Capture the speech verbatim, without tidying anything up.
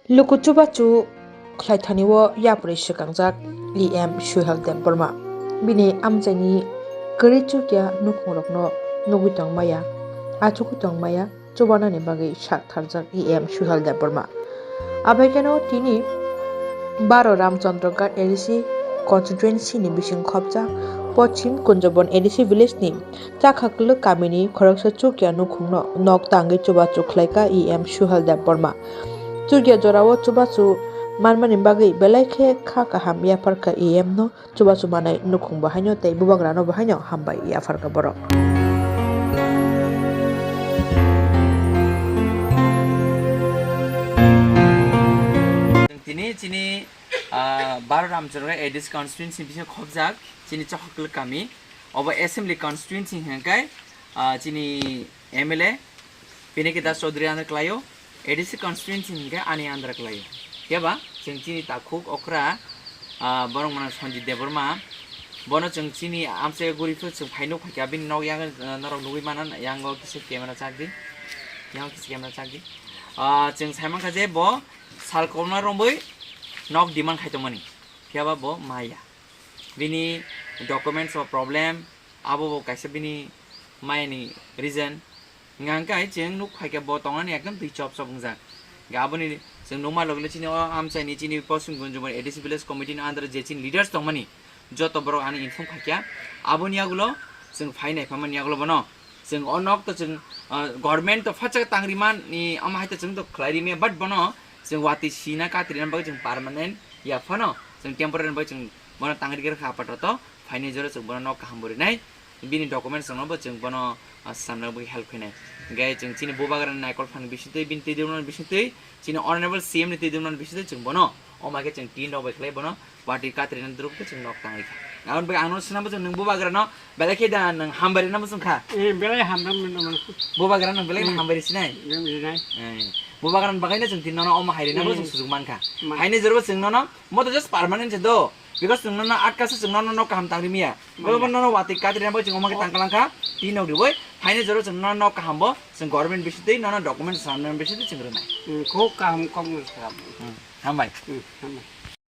Luku chubachu khlaithani o yapri swkangjak E M Suhel Debbarma. Bini amchaini kwrwi chukya nukhungrokno nugwi tongmaya, achugwi tongmaya, chubanani bagwi sak tharjak E M Suhel Debbarma. Abaikeno tini baro Ramchandra Ghat A D C constituency ni bising khopjak Pochim Kunjabon A D C village ni Chakhaklwk kamini khoroksa chukya nukhungno nok tangwi chubachu khlaika E M Suhel Debbarma. Chukya jorao chubachu manmani bagwi belai khe kha kaham yapharkha E M no, chubachu manai nukhung bo haino tei bubagrano bo haino hambai yapharkha borok. Tini chini, ah, baro Ramchandra A D C constituency bisingo khopjak chini Chakhaklwk kami. Obo assembly constituency hwnkhe, ah, chini M L A Pinaki Das Chaudhary under kwlaio, A D C constituency hwnkhe ani under kwlaio. Phiya ba chwng chini takhuk okra, ah, borok mano Sanjit Debbarma, bono chwng chini amchai guri phuru chwng phai nuk phaikha, bini nok yang, ah, norok nugwi mano, yango kisa camera chakdi, yango kisa camera chakdi. Ah, chwng sai mankha je bo sal kokna romwi nok demand khai tongmani, phiya ba bo maya. Bini documents o problem, abo bo kaisa bini mayani reason. Hwnka hwnkhe chwng nuk phaikhe bo tongnani ekdom twi chop chop wngjak. Hwnkhe aboni chwng nukma logi chini o amchaini chini Poschim Kunjabon A D C village committee ni under je chini leaders tongmani, joto borok ani inform khaikha. Aboni yagulo chwng phai nai phaimani yagulo bono. Chwng o nok to chwng, ah, government to phatsa tangri man ni, omo hai to chwng to khlai ri maya, but bono chwng watwi sina katri na bagwi chwng permanent ya phano chwng temporary bagwi chwng bono tangri khe kha apato to phaini jora chwng bono nok kaham bo rinai, bini documents rokno bo chwng bono, ah, samna bagwi help khainai. Hwnkhe chwng chini bubagra ni naikol phang bisingtwi, bini twi dwrwmna bisingtwi, chini honorable C M ni twi dwrwmna bisingtwi chwng bono, omo hai khe chwng tin rok bai khlai bono, Party katri na duruk ke chwng nok tangwi kha. Aboni bagwi ang no swnam bwswk nwng bubagra no belai khe da nwng hambai rwna bwswk kha. Eh, belai hambai rwna bwswk. Bubagra nwng belai Hmm. hambai rwsinai. Nwng rinai. Eh, bubagra ni bagwi no chwng tin nono omo hai rwna Hmm. bwswk sujuk man kha. Man. Haini jora bo chwng nono mo to just permanent se do. Because chwng nono atka se chwng nono nok kaham tangri miya. Man. Bo nono watwi katri na bo chwng omo khe Oh. tang kalang kha. Tin nok riwi. Haini jora chwng nono nok kaham bo chwng government bisitwi nono document samna bisitwi chwng rwnai. Hmm, khub kaham kok no sa. Hmm, hambai. Hmm, hambai.